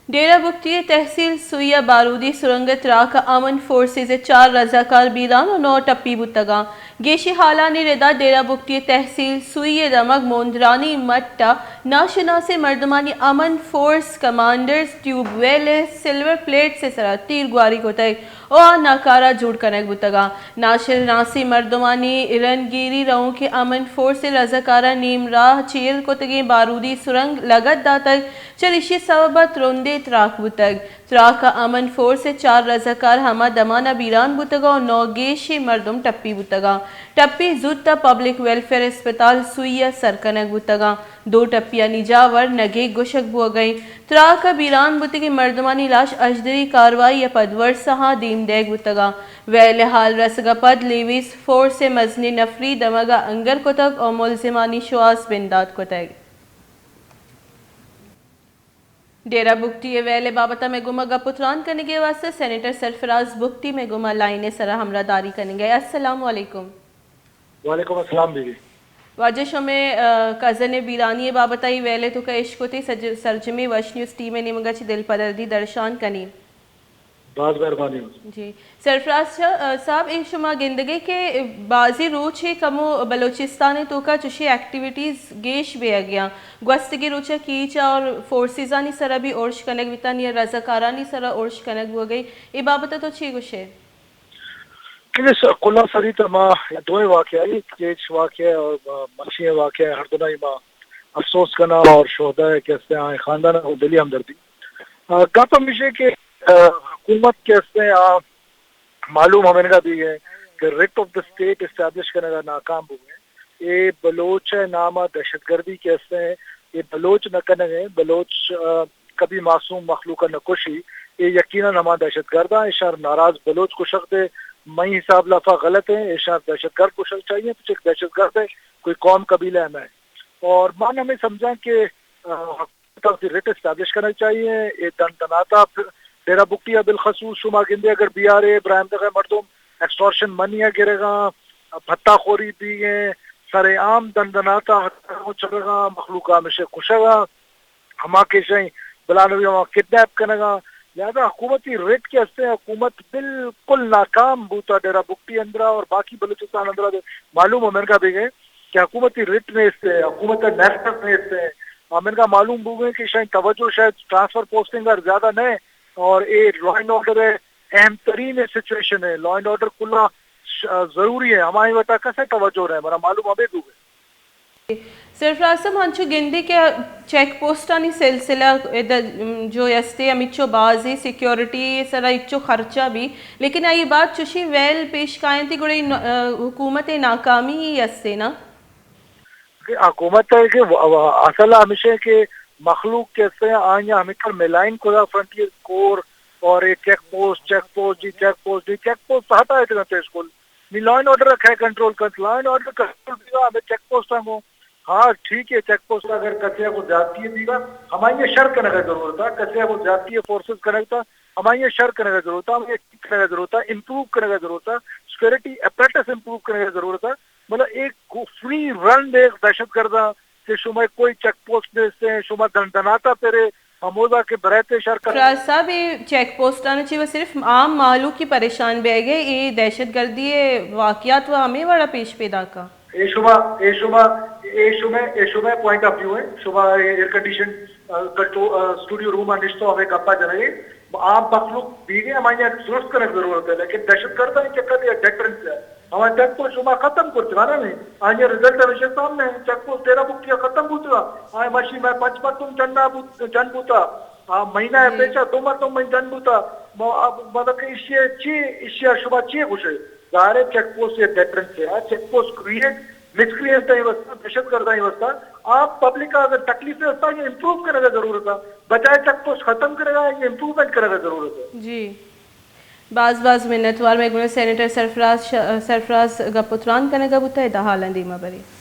ڈیرہ بگٹی ءِ تحصیل سوئی ءَ بارودی سرنگ ءِ تراک ءَ امن فورسز ءِ چار رضاکار بیران ءُ نو ٹپی بوتگ اَنت۔ گیشیں ہالانی ردا ڈیرہ بگٹی ءِ تحصیل سوئی ءِ دمگ موندرانی مٹ ءَ ناشناسیں مردمانی امن فورس کمانڈرز ٹیوب ویل ءِ سلور پلیٹس ءِ سرا تیر گواری کتگ ءُ آ ناکارہ جوڑ کنگ بوتگ اَنت۔ ناشناسیں مردمانی رنگیری رؤنکیں امن فورس ءِ رضاکاراں نیم راہ چیر کتگیں بارودی سرنگ لگت داتگ، چریشی ءِ سبب ءَ ترندیں تراک بوتگ۔ تراک ءَ امن فورس ءِ چار رضاکار ہما دمان ءَ بیران بوتگ ءُ نو گیشیں مردم ٹپی بوتگ اَنت۔ ٹپی زوت ءَ پبلک ویلفیئر اسپتال سوئی ءَ سر کنگ بوتگ اَنت۔ دو ٹپیانی جاور نگیگ گوشگ بوگ ءَ اِنت۔ تراک ءَ بیران بوتگیں مردمانی لاش اژدری کاروائی ءَ پد ورساہاں دیم دئیگ بوتگ اَنت۔ ویل ءِ ہال رسگ ءَ پد لیویز فورس ءِ مزنیں نفری دمگ ءَ انگر کتگ ءُ ملزمانی شوہاز بندات کتگ۔ ڈیرہ بگٹی ءِ ویل ءِ بابت ءَ مئے گوما گپ ءُ تران کنگ ءِ واستہ سینیٹر سرفراز بگٹی مئے گوما لائن ءِ سرا ہمراہ داری کنگ ءَ۔ السلام علیکم۔ وعلیکم السلام بی بی۔ واجہ شمئے، آ، کزن ءِ بیرانی ءِ بابت ءَ اے ویل ءِ توکا اشکتیں سج-، سرجمیں وش نیوز ٹیم ءِ نیمگ ءَ چہ دلپدردی درشان کنیں۔ باز مہربانی۔ جی۔ سرفراز شاہ، آ، صاحب، اے شما گندگ ئے کہ بازیں روچے کمو بلوچستان ءِ توکا چشیں ایکٹیویٹیز گیش بیگ ءَ اَنت۔ گوستگیں روچ ءَ کیچ ءَ اور فورسزانی سرا بھی ارش کنگ بیتگ یا رضاکارانی سرا ارش کنگ بوگ ءَ اِنت۔ اے بابت ءَ تو چی گوش ئے؟ کہ س-، کلاں سری تہ ما دوئیں واقعہ، یک کیچ واقعہ اور، آ، مچی واقعہ، ہر دونائی ما افسوس کناں اور شہداء کہ ہستیں آئیں خاندان کو دلی ہمدردی۔ آ، گپ ہمیش اِنت کہ، آ، حکومت کہ ہستیں آ معلوم ہمینگا بیگ ءَ کہ writ of the state establish کنگ ءَ ناکام بوگ ءَ اِنت۔ اے بلوچ ءِ نام ءَ دہشت گردی کہ ہستیں، اے بلوچ نہ کنگ ءَ اِنت، بلوچ، آ، کبھی معصوم مخلوق ءَ نہ کشی، اے یقیناً ہما دہشت گرد آں، ایشاں ناراض بلوچ گوشگ دے، مئی حساب لافا غلط ایں، ایشاں دہشت گرد گوشگ چاہیے، پچک دہشت گرد ءِ کوئی قوم قبیلہ نہ ایں۔ اور من ہمیں سمجھاں کہ، آ، حکومت ءَ وتی رٹ اسٹیبلش کنگ چاہیے، اے دن دناتا ڈیرہ بگٹی ءَ بالخصوص شما گندے اگر بی آر اے براہمدگ ءِ مردم ایکسٹارشن منی ءَ گرگ ءَ اَنت، بھتہ خوری بیگ ءَ اِنت، سر عام دن دناتا ہتکگ ءُ چلگ ءَ اَنت، مخلوق ءَ ہمیشہ کشگ ءَ اَنت۔ ہما کہ شاہی بلانوی ہما کڈنیپ کنگا، لہذا حکومتی رٹ کہ ہستے، حکومت بالکل ناکام بوتا ڈیرہ بگٹی اندرا اور باقی بلوچستان اندرا۔ دے معلوم ہمینگا بیگ ءَ کہ حکومتی رٹ نیست ہے، حکومت نیست نیست ہے۔ ہمینگا معلوم بوگ ءَ کہ شاید توجہ شاید ٹرانسفر پوسٹنگ پر زیادہ نہ ہے اور اے لا اینڈ آرڈر ہے، اہم ترین سچویشن ہے، لا اینڈ آرڈر کلا ش-، ضروری ہے، ہمائی وتا کسے توجہ نہ ہے، منا معلوم ہمیں بوگ ءَ۔ سرفراز صاحب، ہنچو گندے کہ چیک پوسٹانی سلسلہ اد-، جو استے ہمچو بازیں سیکیورٹی سرا ہچو خرچہ بھی، لیکن آئی بعد چوشیں ویل پیش کاینتی گڑا اے ن-، حکومت ناکامی ہی استے نا؟ کہ حکومت ہے کہ و-، و-، اصل ہمیشہ ہے کہ مخلوق کہ استے آئیاں ہمیں کر ملائن کدا فرنٹیئر کور اور یہ چیک پوسٹ، چیک پوسٹ، جی چیک پوسٹ، جی چیک پوسٹ ہٹائے تھے پیش کل۔ نی لا اینڈ آرڈر کھے کنٹرول کنت، لا اینڈ آرڈر کنٹرول بیگا ہمیں چیک پوسٹ ہم ہو۔ ہاں، ٹھیک ہے، چیک پوسٹ اگر کسے کو زیادتی بیگا، ہمائی شر کنگا ضرورت ہے، کسے کو زیادتی فورسز کنگا تھا، ہمائی شر کنگا ضرورت ہے، ہمائی ٹھیک کنگا ضرورت ہے، امپروو کنگا ضرورت ہے، سیکورٹی اپریٹس امپروو کنگا ضرورت ہے۔ مطلب ایک فری رن دے دہشت گرداں کہ شما کوئی چیک پوسٹ نیست ہیں، شما دن دناتا پرے ہمودا کہ برائتے شر کر۔ فراز صاحب، اے چیک پوسٹاں چی وہ صرف عام مہلوک کی پریشان بیگ ءَ، اے دہشت گردی ءِ واقعات وہ ہمیں وڑا پیش پیدا کا۔ اے شما، اے شما، اے شما، اے شما پوائنٹ آف ویو ہے، شما ایئر کنڈیشن، آ، کنٹرول، آ، اسٹوڈیو روم ءَ نشتو ہمیں گپا جنگے، عام مخلوق بیگے ہمائی درست کنگ ضرورت ہے، لیکن دہشت گرد ہے کہ کدی ڈیٹرنس ہے۔ ہمائی چیک پوسٹ شما ختم کرتے نا نہیں، آئی رزلٹ ہمیشہ سامنے ہے۔ چیک پوسٹ ڈیرہ بگٹی ختم بوتا، آئی ماشین میں پنچ مردم جنگ بوت-، جنگ بوتا، آ، مہینہ ہے جی۔ پیچھا دو مردم میں جنگ بوتا۔ مو-، اب مطلب کہ ایشی چی، ایشی شما چی گوشے؟ ظاہر ہے چیک پوسٹ یہ ڈیٹرنس ہے، چیک پوسٹ کریئے مسکریئنس تئی واسطہ، دہشت گردانی واسطہ، عام پبلک ءَ اگر تکلیف ہے، اس کا یہ امپروو کرنے کا ضرورت ہے۔ بجائے چیک پوسٹ ختم کرنے کا، یہ امپروومنٹ کرنے کا ضرورت ہے۔ جی۔ باز باز منتوار۔ مئے گوں سینیٹر سرفراز ش-، سرفراز گپ ءُ تران کنگ ءَ بوتگ، ادا حالاں دیما بریں۔